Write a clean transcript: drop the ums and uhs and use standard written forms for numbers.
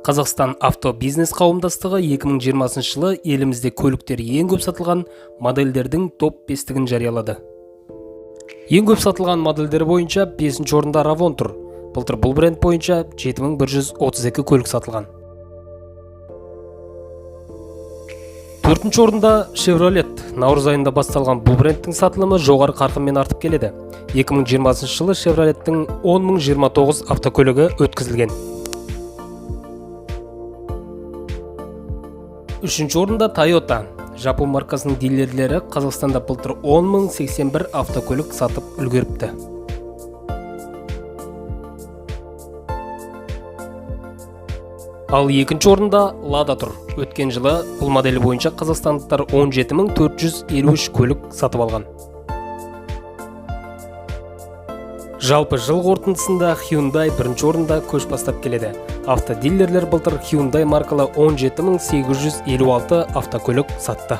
Қазақстан автобизнес қауымдастығы 2020 жылы елімізде көліктер ең көп сатылған модельдердің топ 5-тігін жариялады. Ең көп сатылған модельдер бойынша 5 орында Равон тұр. Былтыр бұл бренд бойынша 7132 көлік сатылған. Төртінші орында Chevrolet. Наурыз айында басталған бұл брендтің сатылымы жоғары қарқынмен артып келеді. 2020 жылы Chevrolet'тің 10 029 автокөлігі өткізілген. Үшінші орында Toyota. Жапон маркасының дилерлері Қазақстанда былтыр 10 081 автокөлік сатып үлгеріпті. Ал екінші орында Лада тұр. Өткен жылы бұл модель бойынша қазақстандықтар 17 453 көлік сатып алған. Жалпы жыл қорытындысында Hyundai бірінші орында көш бастап келеді. Автодилерлер былтыр Hyundai маркалы 17 856 автокөлік сатты.